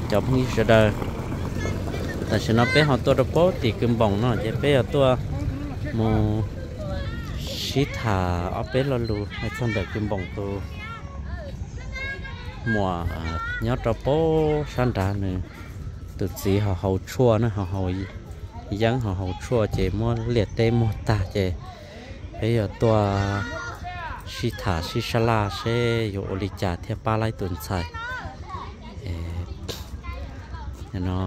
Cov phooj ywg sawv daws, tam sim no peb ho tuaj rau pem tim Kws Npoos no ces peb yuav tuaj mus sib tham ob peb lo lus hais txog ntawm Kws Npoos tus muam nyob rau pem sab nrad, nws tus txiv ho haus tshuaj na, ho haus yeeb ho haus tshuaj ces muab liaj teb muag tag ces peb yuav tuaj sib tham sib sab laj seb yuav ua li cas thiaj pab laib tus ntxhais. No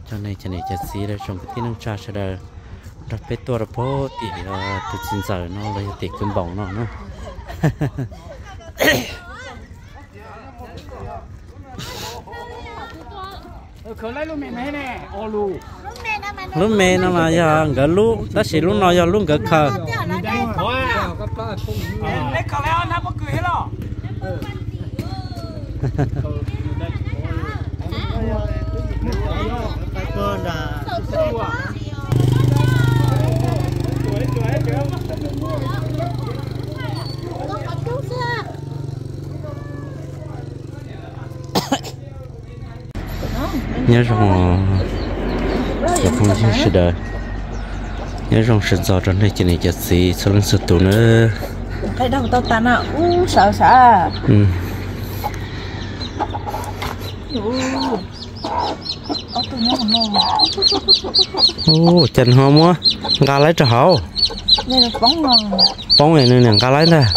coj nej cov niam cov txiv los tsoom kwv tij neej tsa sawv daws nrog peb tuaj rau pem tim tus txiv ntxawm no los yog tim Kws Npoos no na. Lub me no mas yog nkawd lub, tab sis lub no yog lub nkawd khaws. Nyob zoo cov phooj ywg sawv daws, nyob zoo sawv ntxov rau nej cov niam cov txiv txhua leej txhua tus na. Ua cas nws ho muab nqa laib rau hauv? Poob es nws niam nqa laib ntag.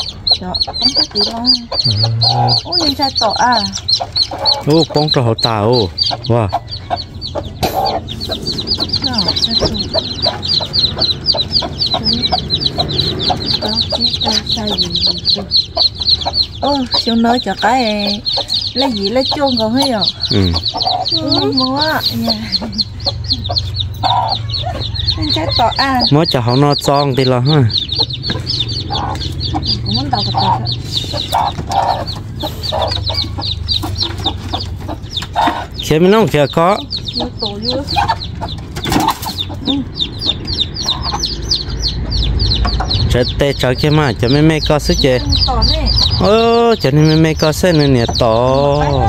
Ub, poob rau hauv tas ub. Ua xyoo no cov qaib lej yim lej cuaj nkaus thiab yom. Muab cov hauv no txo nqis los. Khiav me noog khiav ko. Tsawv tes tsawv kiag mas, cov me me ko xwb ces. Cov niag me me ko xwb nws niam tom.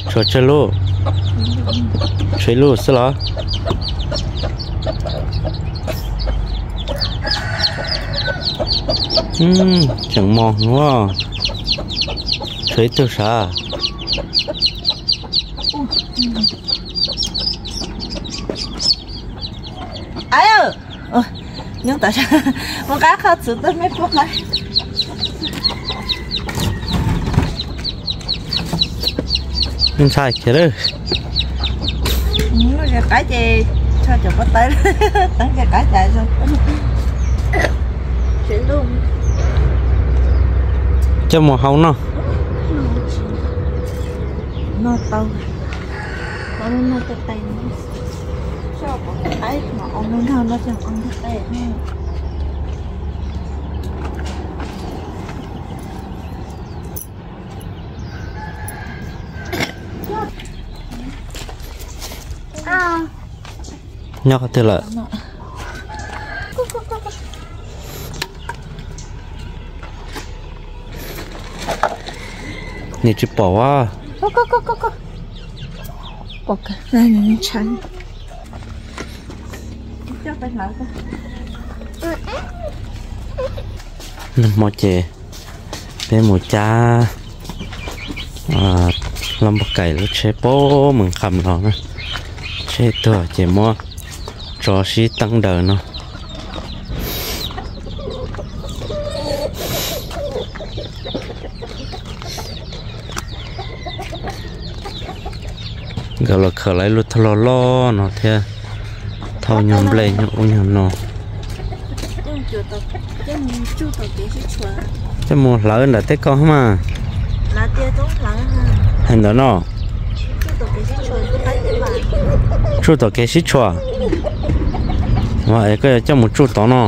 Tshuav tsawg lub? Tshuav ib lub xwb los? Tseem mos hnub, tshuav ib tug sav. Nyob tom, mus qab qhov txwv tuaj me pog. Ntshai kiag lawm. Qaib ces tso cov pob tawb, teeb ces qaib cas. Coj mus hau noj. Noj tau. Nyob qhov twg lawm? Nws tsis pom a. Nag hmo ces peb mus cab loj npog kais lub tsheb pab mus nqam los na. Tsheb tuag ces muab tso sib teeb daws no. Nkawd los khaws lawv lub thauj loj loj no thiab, thauj nyuag nplej nyuag ub nyuag no. Coj mus hlawv nram tej ko mas. Hais ntawd no. Tsuj tom kev sib tshuam. Ua es koj yuav coj mus tsuj tod no.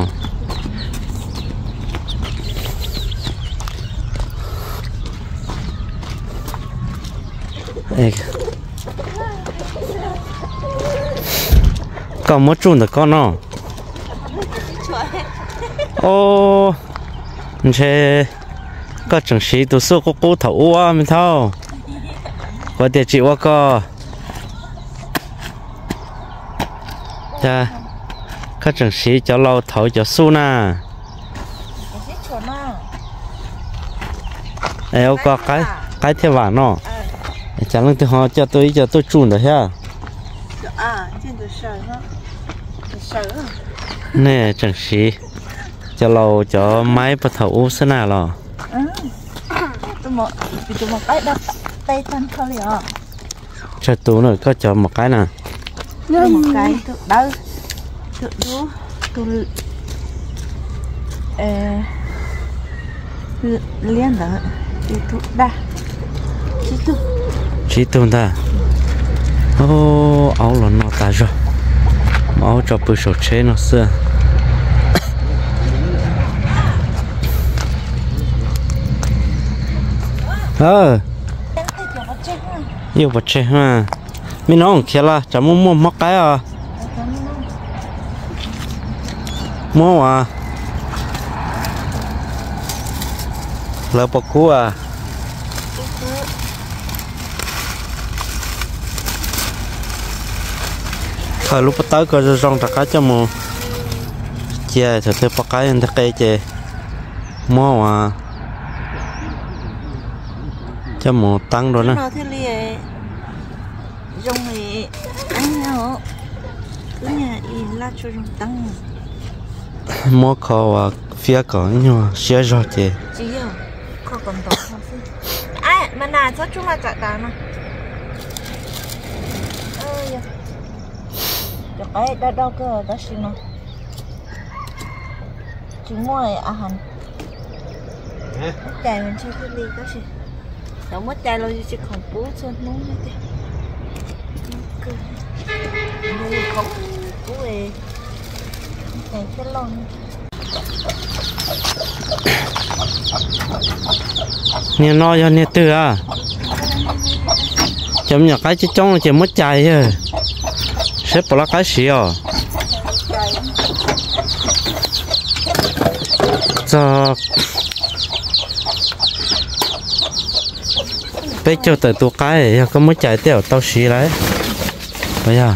Koj muab tsuj ntawm koj no. Ob, ntshe koj tseem siv tus xuj qub qub thaum ub me thaub. Kuv tias tsis ua koj. Cas koj tseem siv cov laus thaum cov xuj na? Es ua koj qaib thiaj vam no. Cas leej twg ho coj tuaj ib co tuaj tsuj ntawd thiab? Nej tseem siv cov laus cov maib puag thaum ub xwb na los? Tsawg tus na koj cov maum qaib na? Liab ntawd, tus daj, tsib tug ntag. Aub los no tas zog, aub tso pw saum tsheb no xwb. Yuav pov tseg, me no khiav los tsam muaj muaj hmob qaib os. Muab as, lawv puas kub as? Khaws lub pob tawb ko zoo zoo rov qab coj mus cia, thaum twg poj qaib nteg qe ces muab as, coj mus teeb dua na. Muab kho uas fiab kom ib nyuag siab zog ces. Cov qaib dawb dawb kawg tab sis no tsis muaj a has. Muab cais mas ntshe thiaj li tab sis, cov muab cais los yus tsis khoom pub txhua hnub tiag. Khoom pub cais thiaj loj. Niag no yog niag twg a? Cov me nyuam qaib coob coob no ces muab cais yawg, saib puas lab qaib siv os. Txog peb caug tawm tus qaib, yog koj muab cais tej zaum tau siv lawm. Puas yog?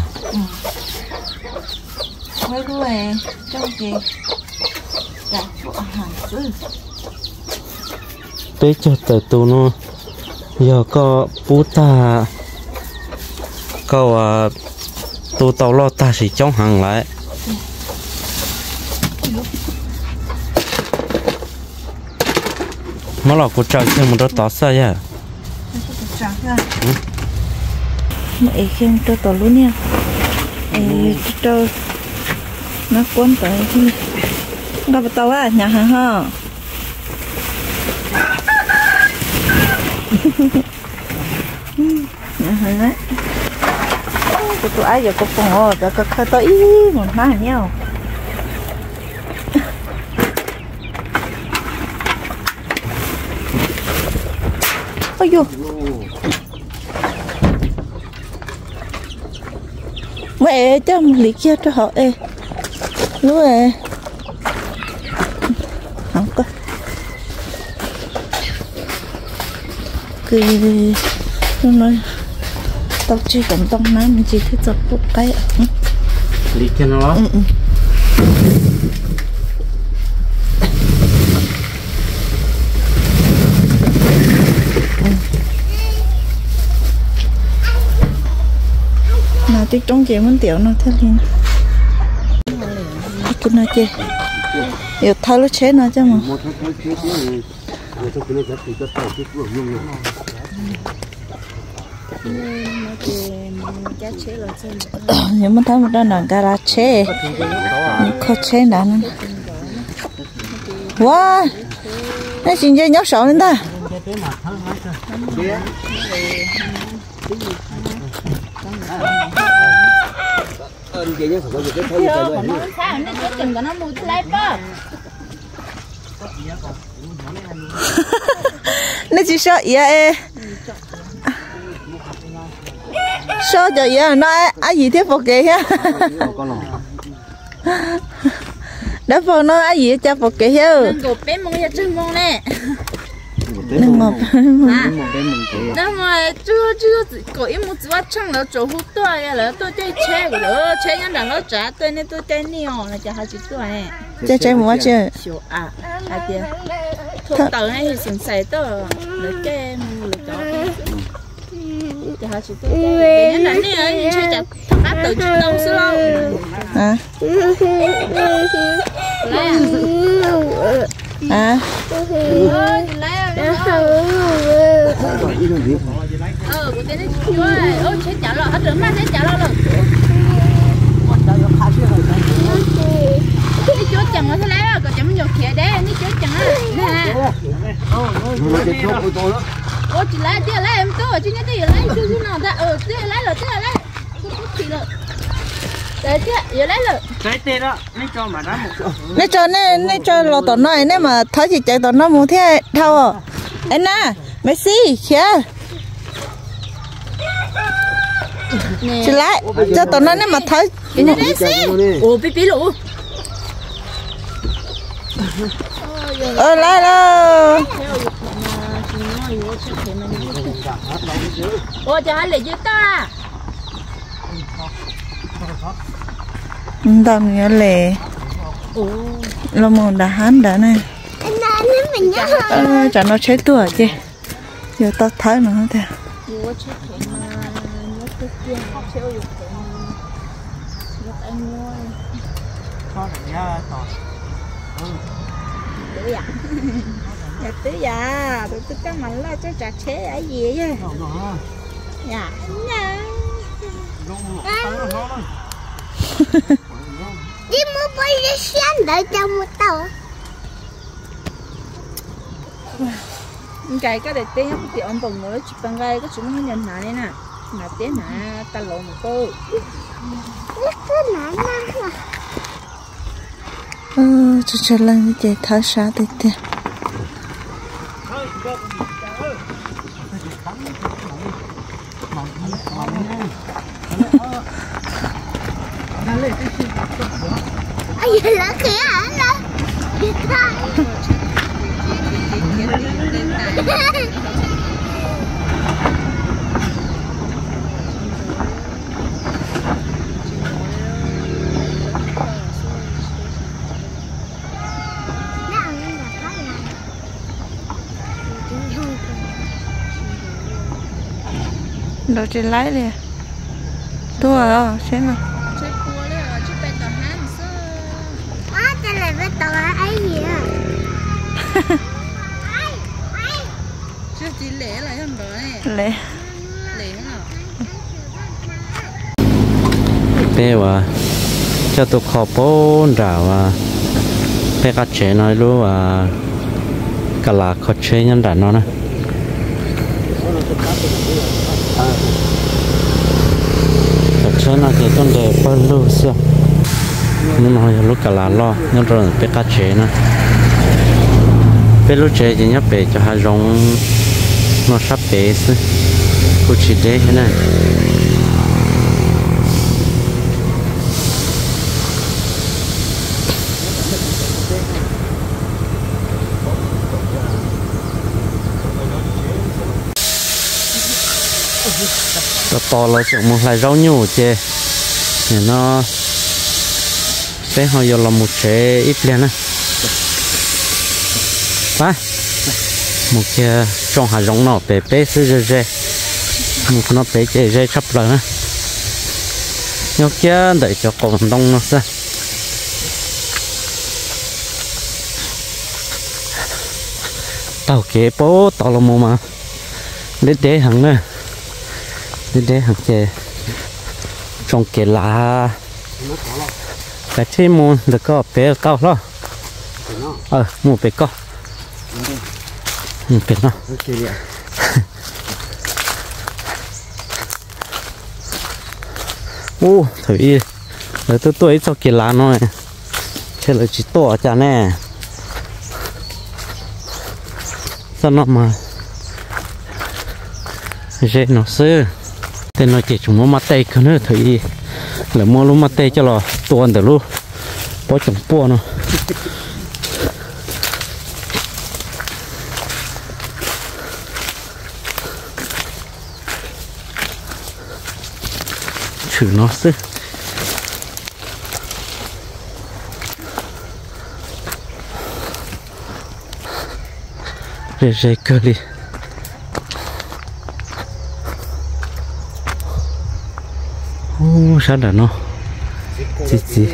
Peb caug tawm tus no yog koj pub tag, koj ua tu tau loj tag siv coob heev lawm. Muab los kuv tsaws kiag mus rau tod xwb yawg. Muab ev kiag mus rau tom lub niag, es rau nab kuab tod. Nqa puas tau a, hnyav heev ho. Hnyav heev. Kuv tus aib yuav kua poom os, cov khaws tau ib mus hnab niab. Ua yus, muab ev coj mus hliv kiag rau hauv es lub, kws no tau tseg kom ntoo hnab me ntsis thiaj txog pub qaib. No tib roob ces muab ntiav no thiaj li. Kws no ces yuav thawb lub tsheb no coj mus. Yuav muab thawb mus rau nram nkas las tsheb, kho tsheb nrad no. Ua, nej tsis ntsia nyob saud li ntag. Nej tsis so iav es, so cov iav no ab yim thiab pom kev thiab. Dab paug no Ab Yim cas pom kev thiab. Nees nkaum peb moos yog tsawg moos ne? Nees nkaum peb moos. Kaum ib moos txiv Vaj Tsheej lawv tsaus huab tuaj, lawv tuaj caij tsheb, tsheb nyob nram lub tsav tuaj, nej tuaj caij nej os no ces ho tsis tuaj ne. Caij tsheb mus ua tsi? Hais tias tuaj tawm ne, xeem xais tuaj, lawv caij mus lawv cov. Ces ho tsis tuaj, nyob nram nej ntshe cas qab tawm tsis tau xwb lauj. Kuv tias nej tsis cuab, tsheb cav los hov rau mas tsheb cav los lawm. Nej cuab ceem os thiaj li, kom cov me nyuam khiav deb, nej cuab ceem na. Ua tsis laib tiag lauj, tub tsis nyob twb yuav laib, tsis no ntag, twb yuav laib lawm, twb yuav laib, twb yuav laib lawm. Nej tso, nej tso los tom no, nej mam thawb ces cawv tom no mus thiaj dhau. Es na, Mexi, khiav. Tsis laib, tso tom no nej mam thawb. Ua pib pib lawm. Laib lawm. Ua cas hab lem yw toj a? Ntau nws yuav lem los mus nram hab nrad ne. Tsam no tsheb tuaj ces yuav tau thawb no tiag. Yog twb yam, tus twg koj mas loj txawj tsav tsheb a yis yog. Yam, yij muab pob zeb siab ntawd coj mus tau. Nqaij koj daim teb nyob puag tim o npaum no tsis pab nqaij, koj tsis muaj hab nyuag hnav li na. Hnav teb hnav tag los mus koj. Tsawg tsawg leej ces thawb sab tiag tiag. Nrau tsis laib li. Tuaj seb no. Lem. Peb ua coj tuaj kho puag nram ua peb qab tsev no ib lub ua ka las kho tsheb nyob nram no na. Cov tsheb no ces tuaj nres pawg lug xwb. Hnub no yog lub ka las loj nyob rau peb qab tsev na. Peb lub tsev ces nyob pem cov hav zoov no sab pem xwb, kuj tsis deb thiab na. Tos tos lawv tseem mus hlais zaub nyuj ces nim no peb ho yuav los mus tsev ib pliag na. Pab mus kiag tsoom hav zoov no pem peb xwb ze ze. Mus qhov no pem ces ze tshaj plaws na. Nyob kiag ntawm cov qaum ntoo no xwb. Taug kev puag tod los mus mas deb deb heev na. Deb deb heev ces tsoo kev lav. Kav tsij mus ntawm ko pem tau hlo. Mus pem ko. Mus pem no. Ub, thaum ub lawv twb tuaj ib txoj kev lav no, ntshe lawv tsis tuaj cas ne. Txoj no mas ze no xwb. Tej no ces tseem muaj maj tej kawg na, thaum ub lawv muab lub maj tej coj los tua ntawm lub Pob coom puaj no. Tshwm no xwb. Ze ze kawg li. Ub, sab nram no. Txiv, txiv,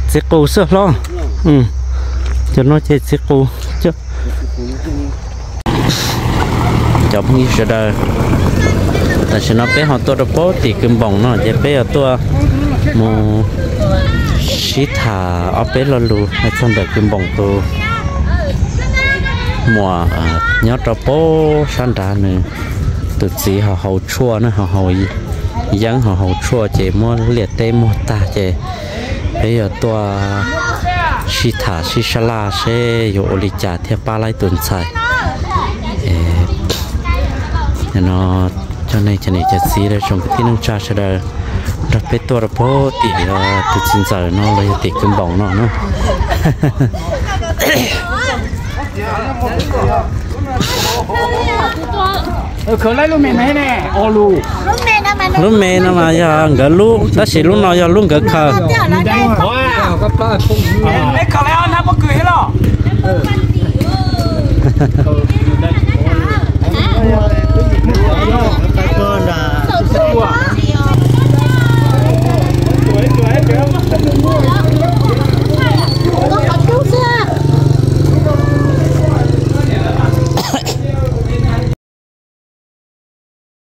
txiv qus xwb hlob. Cov no ces txiv qus. Cov phooj ywg sawv daws, tam sim no peb ho tuaj rau pem tim Kws Npoos no ces peb yuav tuaj mus sib tham ob peb lo lus hais txog ntawm Kws Npoos tus muam nyob rau pem sab nrad, nws tus txiv ho haus tshuaj na, ho haus yeeb ho haus tshuaj ces muab liaj teb muag tag ces peb yuav tuaj sib tham sib sab laj seb yuav ua li cas thiaj pab laib tus ntxhais. No cov niam cov txiv los tsoom kwv tij neej tsa sawv daws nrog peb tuaj rau pem tim tus txiv ntxawm no los yog tim Kws Npoos no na. Lub me no mas yog nkawd lub, tab sis lub no yog lub nkawd khaws.